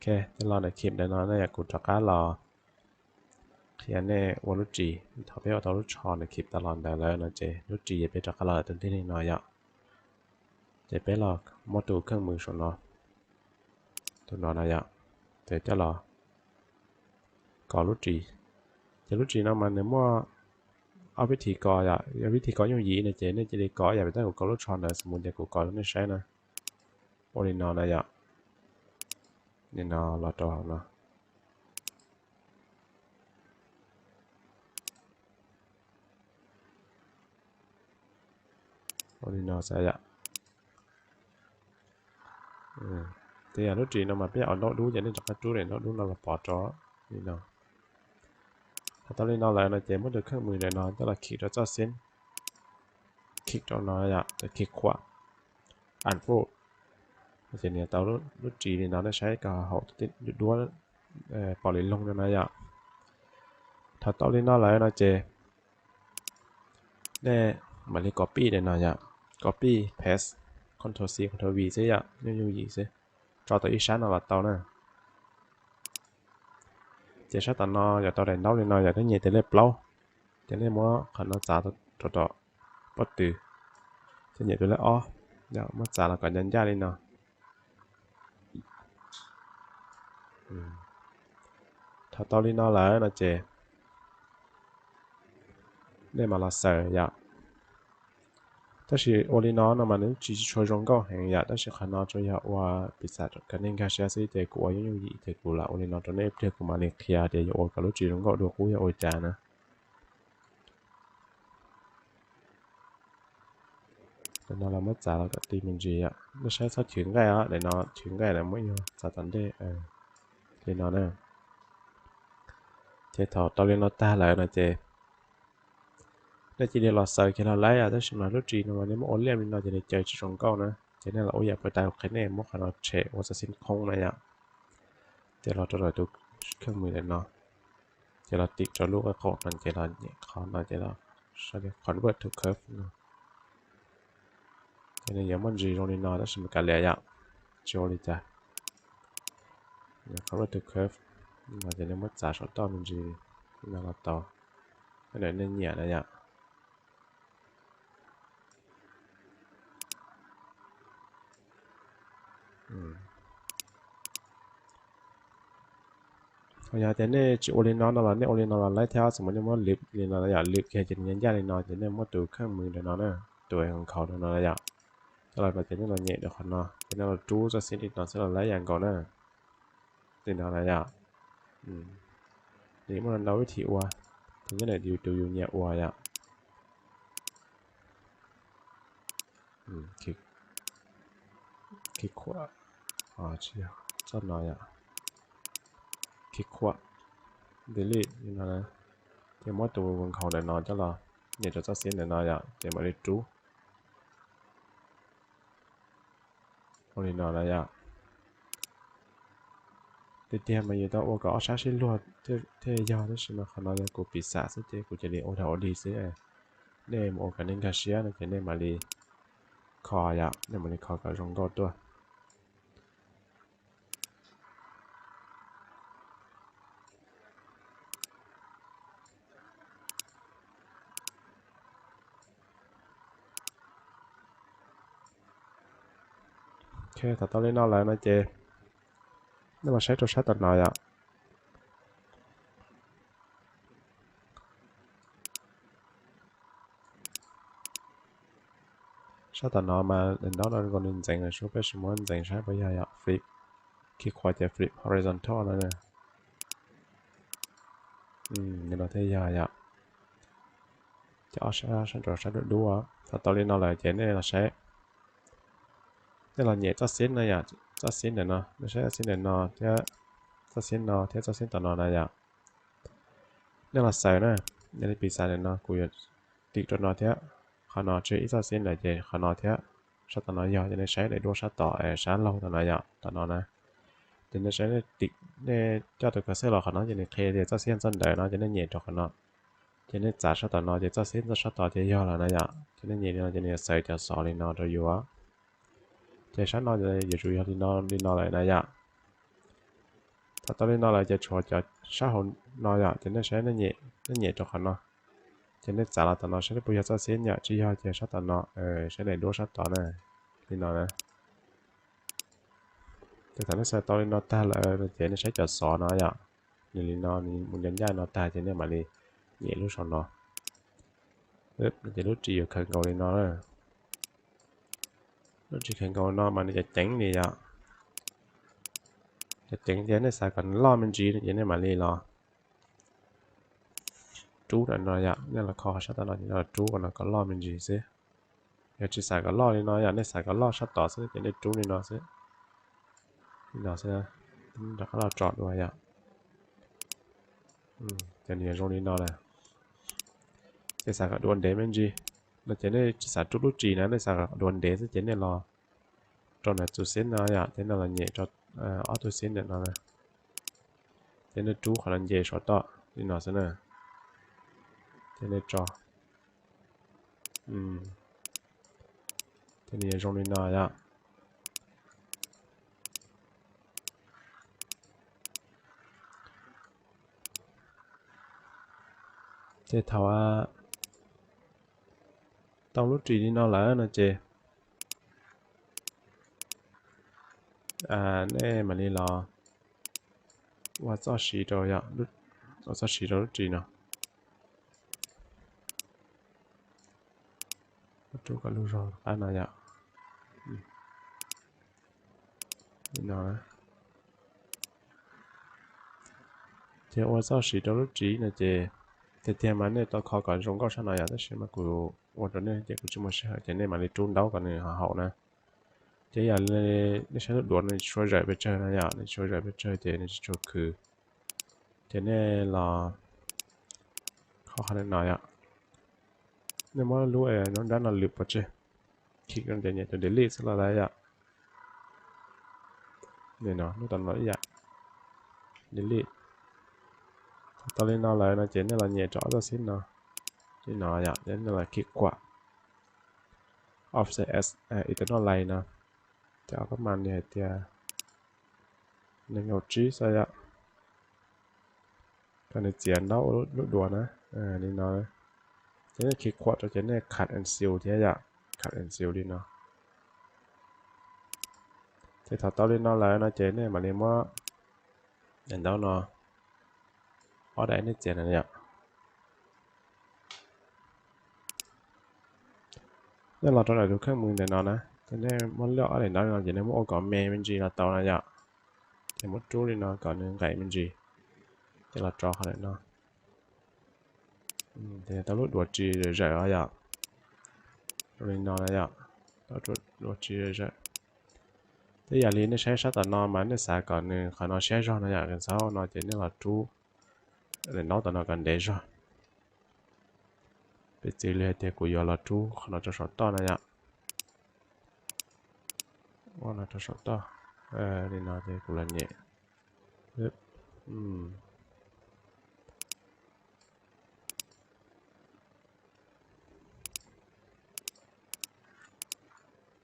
Ok, coj los ntawm khib ntawm no na yom, kuv rov qab los qhia nej ua lub ris. Thaum peb ua tau lub tsho ntawm khib tas los ntawd lawm no ces lub ris ces peb rov qab los tus ntiag li no yom. Ces peb los muab tus kheej mws saum no, tus no na yom, ces coj los kov lub ris. Ces lub ris no mas nws muaj ob vib thi kov yom, yog vib thi kov yooj yim no ces nej cia li kov yam li tab kuv kov lub tsho ntawd, xws mus ces kuv kov rau nej saib na. Ua li no na yom, li no los rau hauv no. Ua li no xav yom. Ces yog lub ris no mas peb yog ua ntaub dub ces nej rov qab rub daim ntaub dub no los pov rau li no. Thaum tau li no lawm no ces muab tus kheej mws ntawm no coj los khib rau txoj xeeb, khib rau no yom, khib khuam, an phuj. Ces nws tau lub ris li no, nej saib kom haum duab pom li loog no na yom. Thaum tau li no lawm no ces nej mam li copy daim no yom, copy paste, control C control V xwb yom, yooj yooj yim xwb, tso tau ib sab no los tau na. Ces sab tom no yog tau daim ntaub li no yom, nej nyem tus lej plaub, ces nej muab qhov no txav rau tom pob tw, ces nyem tus lej ob, muab txav los kom ncaj ncaj li no. Thaum tau li no lawm no ces nej mam los xaws yom. Tab sis ua li no no mas nws tsis tshua zoo nkauj heev yom, tab sis qhov no tsuas yog ua piv xam kom nej nkag siab xwb, ces kuv ua yooj yooj yim ces kuv lam ua li no rau nej ib pliag kuv mam li qhia tias yuav ua kom lub ris zoo nkauj dua qub yog ua cas na. Daim no los muab txav los kom ti me ntsis yom, nej saib txhob chwv nqaij os, daim no chwv nqaij lawm muab yog txav tom ntej li no na. Ces thaum tau li no tag lawm no ces nej cia li los xaws kiag los laib os, tab sis mas lub ris no mas nej muab ua liaj li no ces nws caw tsis zoo nkauj na. Ces nej los ua yam puas tas kuv qhia nej, muab qhov no tshem ua txoj xib khoob na yom. Ces los rau lawm tus kheej mws ntawm no, ces los tim rau lub qab qaum no ces los nyem qhov no ces los convert to curve no. Ces nws yuav muaj ntsis zoo li no tab sis mas kav liam yom, tsis ua li cas. Convert to curve no ces nej muab txav saum toj me ntsis no los tau, nej nyiam na yom. Yog tias nej tsis ua li no no los nej ua li no los laib thiab, xws mus nej muab lwm li no yom, lwm kiag ces nws ncaj li no ces nej muab tus kheej mws ntawm no na, tus nkhaus ntawm no yom, coj los no ces nej los nyem rau qhov no ces nej los rub txoj xib li no xwb los laib yam nkaus na. Li no na yom. Nws muaj ntau vib thi ua, tus nyob ntawm yus tus yus nyiam ua yom. Khij khuam, txoj no yom, khij khuam, delete li no, ces muab tus nkhaus ntawm no coj los nyem rau txoj xib ntawm no yom, ces mam li rub. Ua li no na yom. Tiag tiag mas yus tau ua kom ob sab sib luag thiaj yog, tab sis mas qhov no yog kuv piv xam xwb ces kuv cia li ua dhau ua dig xwb. Nej mus ua kom nej nkag siab no ces nej mam li kho yom, nej mam li kho kom zoo nkauj tuaj. Ok, thaum tau li no lawm no ces nej los saib rau sab tom no yom. Sab tom no mas daim ntaub no nkaus nws ntxeev lawm, peb sim muab ntxeev saib puas yog yom, flip, khij khuam ces flip horizontal no. Li no thiaj yog yom. Ces ob sab, sab nraud sab dub dub. Thaum tau li no lawm ces nej los saib, nej los nyem txoj xib no yom, txoj xib ntawm no, nej saib txoj xib ntawm no thiab, txoj xib no thiab txoj xib tom no na yom. Nej los xaws na, yog li piv xam ntawm no kuv yuav tim rau no thiab, qhov no tsis yog ib txoj xib ntawd ces qhov no thiab sab tom no yog, ces nej saib daim duab sab tod, sab laug tom no yom, tom no na. Ces nej saib, nej coj tus cursor los qhov no ces nws qhia tias txoj xib txoj ntawd no ces nej nyem rau qhov no. Ces nej txav sab tom no ces txoj xib txoj sab tod ces yog lawm na yom. Ces nej nyem li no ces nws yuav xaws cov xov li no rau yus. Ces sab no yuav tsum yog li no, li no lawm na yom. Thaum tau li no lawm ces tshuav cov sab hauv no yom, ces nej saib, nej nyem rau qhov no, ces nej txav los tom no saib nej puas yog txoj xib yom, tsis yog ces sab tom no, saib daim duab sab tod na, li no na. Ces thaum nej xaws tau li no tag lawm ces nej saib cov xov no yom, nws li no, nws mus nco ncaj no tag ces nej mam li nyem lub saum no. Ces lub ris yuav khaws nkaus li no. Lub ris khaws nkaus no mas nws cov ceev li yom. Cov ceev ces nej xav kom nws loj me ntsis ces nej mam li los rub no yom, nej los kho qhov sab tom no ces los rub kom no kom loj me ntsis xwb. Yog tsis xav kom loj li no yom, nej xav kom loj sab tod xwb ces nej rub li no xwb. Li no xwb, rov qab los tso dua yom. Ces nws yuav zoo li no lawm. Ces xav kom dua ntev me ntsis no ces nej tsis xav rub lub ris na, nej xav kom dua ntev xwb ces nej los rau ntawm tus xib no yom, ces nej los nyem rau ob tug xib ntawm no, ces nej rub qhov no nce saum toj li no xwb na, ces nej tso. Ces nws yuav zoo li no yom. Ces thaum tau lub ris li no lawm no ces nej mam li los ua txoj siv rau, ua txoj siv rau lub ris no. Rub kom lug zog qab no yom. Li no. Ces ua txoj siv rau lub ris no ces tiag tiag mas nej tau kho kom zoo nkauj sab no yom, tab sis mas kuv ua rau nej ces kuv tsis muaj sij hawm ces nej mam li rub ntaub kom nws haum na. Ces yam li nej saib lub duav nws tsis tshua zawm pes tsawg no yom, nws tsis tshua zawm pes tsawg ces nws tsis tshua khwv. Ces nej los kho qhov no yom, nej muab lub nrab no lwm pov tseg, khij ces nyem tus delete xwb los tau yom. Nim no lub tom no ib yam, delete. Tau li no lawm no ces nej los nyem rau ob txoj xib no, li no yom, ces nej los khij khuam offset as internal line no, ces ob kab mas li hais tias nees nkaum tsib xwb yom. Kom nws txiav ntaub lub duav na, li no. Ces nej khij khuam rau ces nej cut and seal thiab yom, cut and seal li no. Ces thaum tau li no lawm no ces nej mam li muab daim ntaub no, ob daim nej txiav no yom. Nej los rau ntawm tus kheej mws ntawm no na, ces nej muab lwaj ob daim ntaub no ces nej muab ua kom me me ntsis los tau no yom. Ces muab rub li no kom nws nqaim me ntsis, ces los tso qhov ntawm no. Ces tau lub duav ris zawm os yom. Zoo li no na yom, tau duav ris zawm. Twb yam li nej saib sab tom no mas nej xav kom nws qhov no siab zog no yom, qhov xaub no ces nej los rub daim ntaub tom no kom ntev zog. Piv txwv li hais tias kuv yuav los rub qhov no rau saum toj no yom. Ua no rau saum toj li no ces kuv los nyem.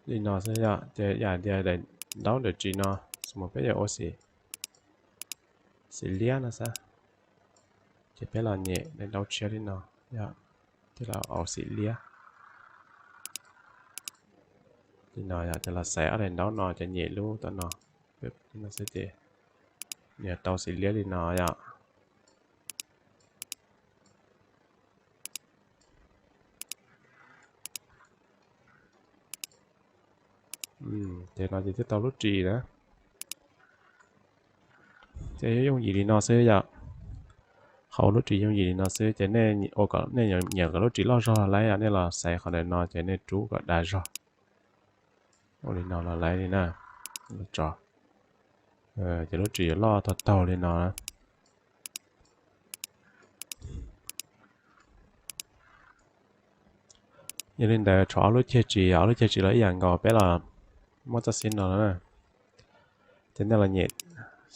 Li no xwb yom, ces yam tias daim ntaub ntawm ris no, xws li peb yuav ua xim liab no xwb, ces peb los nyem daim ntaub tshiab li no yom, ces los ua xim liab li no yom, ces los xaiv ob daim ntaub no ces nyem lub tom no, li no xwb ces nws tau xim liab li no yom. Ces no ces twb tau lub ris na. Ces yooj yim li no xwb yom. Qhov ua lub ris yooj yim li no xwb ces nej ua kom nej nyiam kom lub ris loj zog los lawm yom, nej los xaiv qhov ntawm no ces nej rub kom dav zog. Ua li no los lawm li na. Tso, ces lub ris yuav loj tag taug li no. Yog li ntawd tshuav ob lub ceg ris, ob lub ceg ris los ib yam nkaus, peb los muab txoj xib no na, ces nej los nyem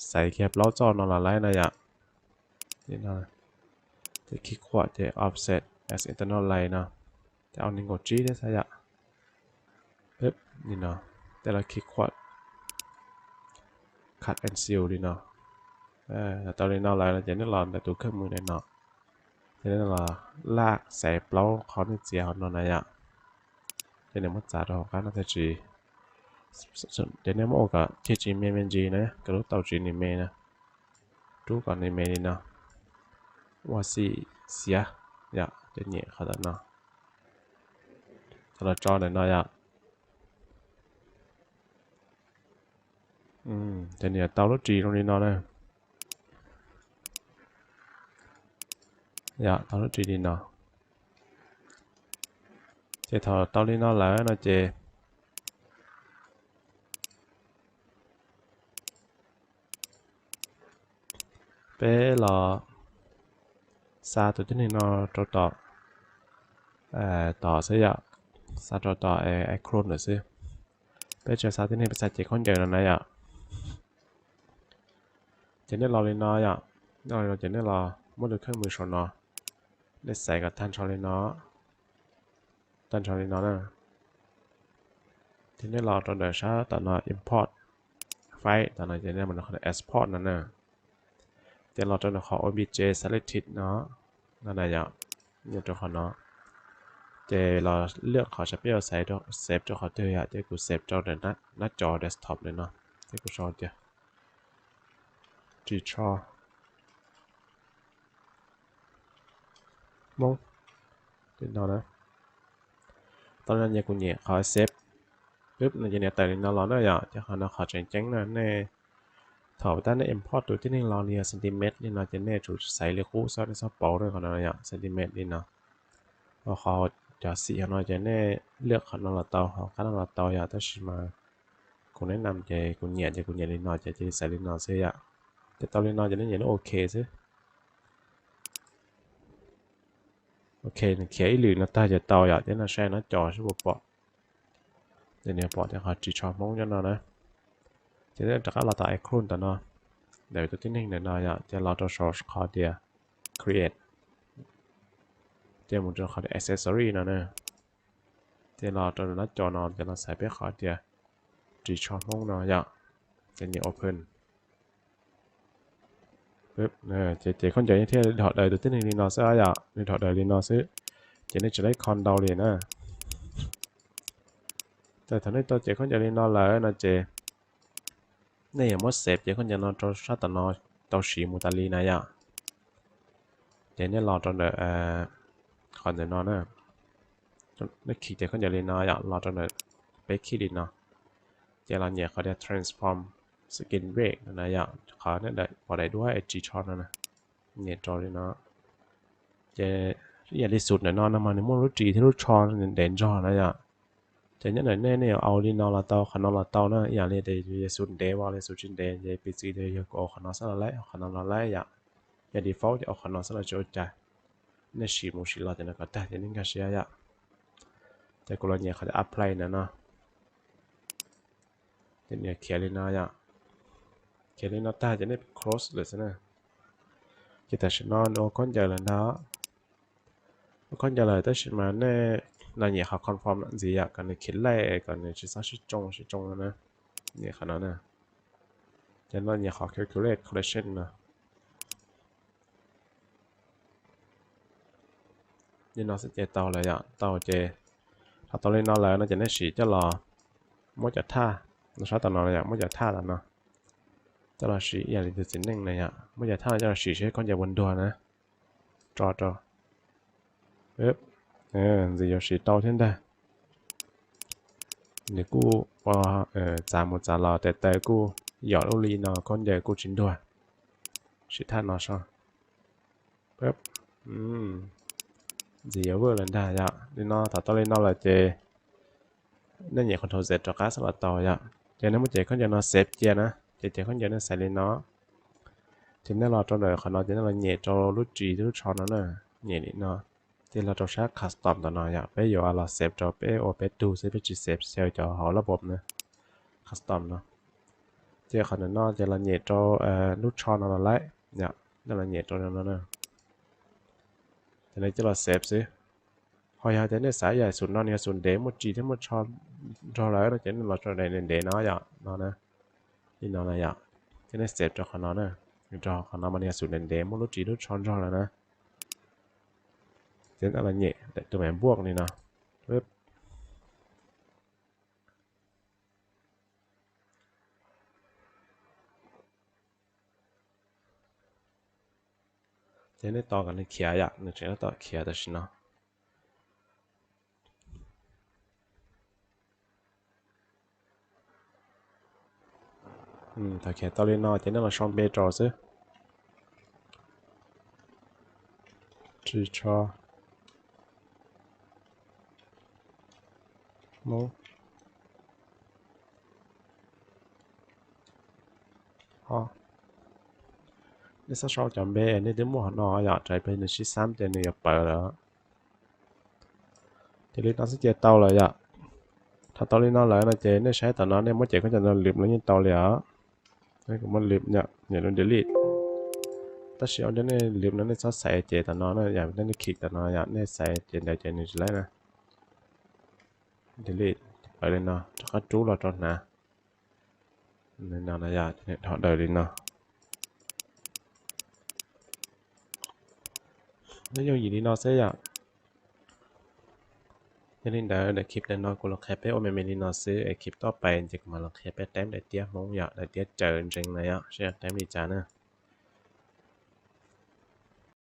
xaiv kiag plaub txoj no los lawm na yom. Ces khij khuam ces offset as internal line no, ces ob nees nkaum tsib thiab xwb yom. Li no, tej los khij khuam cut and seal li no. Tau li no lawm no ces nej los ntawm tus khawj mws ntawm no, ces nej los laj xaiv plaub qhov nej txiav hauv no na yom. Ces nws muab txav rau hauv qab no thiaj tsis, ces nej muab ua kom thiaj tsis me me ntsis na, kom lub tau tsis nws me na. Rub kom nws me li no, ua xim xiav yom, ces nyem qhov ntawm no, tau los tso ntawm no yom. Ces nws yuav tau lub ris zoo li no na. Yog tau lub ris li no. Ces thaum tau li no lawm no ces peb los xa tus tib neeg no rau tom, tom xwb yom, xa rau tom iClone lawm xwb. Peb tsis xa tib neeg, peb xa cev khaub ncaws no na yom. Ces nej los li no yom, nej los li no ces nej los muab tus khawj mws saum no, nej xaiv kom tag nrho li no, tag nrho li no na. Ces nej los rau ntawm sab tom no import file tom no ces nej mus rau qhov export no na. Ces los rau ntawm qhov obj selected no, no na yom, nyem rau qhov no. Ces los lwaj qhov sab peb yuav xaiv save rau qhov twg yom, ces kuv save rau ntawm nab co desktop li no, ces kuv sau tias ris tsho Hmoob li no na. Tau li no ces kuv nyem qhov save, pwb no ces nws tawm li no los na yom. Ces qhov no qhov tseem ceeb na, nej thaum tab nej import tus tib neeg los li yog centimeter li no ces nej tsum xaiv li qub xwb, nej txhob pauv na, qhov no yog centimeter li no. Qhov cov xim hauv no ces nej lwaj qhov no los tau, hauv qab no los tau yom, tab sis mas kuv neb nam ces kuv nyiam ces kuv nyiam li no ces cia li xaiv li no xwb yom. Ces tau li no ces nej nyem lub ok xwb. Ok, nws khiav ib lwm no tag ces tau yom, ces no saib nab co seb puas pom. Ces nws pom tias qhov ris tsho Hmoob nyob no na. Ces nej rov qab los tom iClone tom no, ntawm tus tib neeg ntawm no yom, ces los rau saum qhov tias create, ces mus rau qhov tias accessory no na. Ces los rau nab co no ces los xaiv peb qhov tias ris tsho Hmoob no yom, ces nyem open. Ces cev khaub ncaws thiaj dhom daws tus tib neeg li no xwb yom, nws dhom daws li no xwb. Ces nej tsis tau ib qho ntau li na. Ces thaum nej tau cev khaub ncaws li no lawm no ces nej yuav muab save cev khaub ncaws no rau sab tom no tau siv mus tas li na yom. Ces nej los rau ntawm qhov ntawm no na, nej khij cev khaub ncaws li no yom, los rau ntawm peb khij li no, ces los nyem qhov tias transform screen real no na yom, qhov nej pom daim duab es ris tsho no na, nyem rau li no. Ces ib yam li xus ntawm no no mas nws muaj lub ris thiab lub tsho ntev nrog na yom. Ces nyob ntawm nej, nej yuav au li no los tau, qhov no los tau na, ib yam li tias yog xus ntev as li xus tsis ntev ces piv txwv tias yog kuv au qhov no xwb los laib, au qhov no los laib yom. Yog default ces au qhov no xwb los tsis ua cas. Nej siv mus siv los ces nws kom tag ces nej nkag siab yom. Ces kuv los nyem qhov tias apply ntawm no. Ces nws khiav li no yom. Khiav li no tag ces nej close lawm xwb na. Ces tam sim no nws ua khaub ncaws lawm ntag. Ua khaub ncaws lawm tab sis mas nej los nyem qhov confirm ntxiv yom, kom nws khiav laij, kom nws tsis txhob sib tsoo sib tsoo no na. Nyem qhov no na. Ces no nyem qhov calculate collision no. Li no xwb ces tau lawm yom. Tau ces thaum tau li no lawm no ces nej siv coj los muab cov thaj no sab tom no yom, muab cov thaj tom no coj los siv ib yam li tus txiv neej na yom, muab cov thaj no coj los siv seb khaub ncaws puas ntuag na. Tso rau. Ntxim yuav siv tau thiab ntag. Nws kuj ua txav mus txav los tes taw kuj yom lub li no khaub ncaws kuj tsis ntuag. Siv thaj no so. Ntxim yuav vwj lawm ntag yom. Li no thaum tau li no lawm ces nej nyem control Z rov qab xwb los tau yom. Ces nej muab cev khaub ncaws no save cia na, ces cev khaub ncaws nej xaiv li no. Ces nej los rau ntawm qhov no ces nej los nyem rau lub ris thiab lub tsho no na, nyem li no. Ces los rau sab custom tom no yom, peb yuav los save rau peb ua peb tug xwb, peb tsis save xyaw cov hauv lab npom na. Custom no. Ces qhov ntawm no ces los nyem rau lub tsho no los laib yom, nej los nyem rau no na. Ces nej coj los save xwb. Ho yog tias nej xav ib yam xus no nws yog xus ntev muaj ris thiab muaj tsho nrog lawm no ces nej los rau daim ntev ntev no yom, no na, li no na yom. Ces nej save rau qhov no na. Nws rau qhov no mas nws yog xum ntev ntev muaj lub ris lub tsho nrog lawm na. Ces nej los nyem tus me npuaj li no. Ces nej tos kom nws khiav yom, nws tseem tab tom khiav tam sim no. Thaum khiav tau li no ces nej los sau npe rau xwb. Ris tsho Hmoob. Nej xav sau cov npe nej twb muaj hauv no yom, raws li nws sib xab ces nws yuav pawv lawm. Ces li no xwb ces tau lawm yom. Thaum tau li no lawm no ces nej saib tom no nej muab cev khaub ncaws no lwm los yeej tau li os. Kuv muab lwm yom, nyem lub delete. Tab sis ua ntawd nej lwm no nej txhob xaiv cev tom no na, yog nej khij tom no yom, nej xaiv cev ntawd ces nws tsis laib na. Delete, pawv li no, rov qab rub los rau hnav. Li no no yom, dhos daws li no. Nyob yooj yim li no xwb yom. Yog li ntawd daim clip ntawm no kuv los qhia peb ua me me li no xwb es clip tom pais ces kuv mam los qhia peb teeb daim tiab Hmoob yom, daim tiab caws ntsees na yom, seb yog teeb li cas na.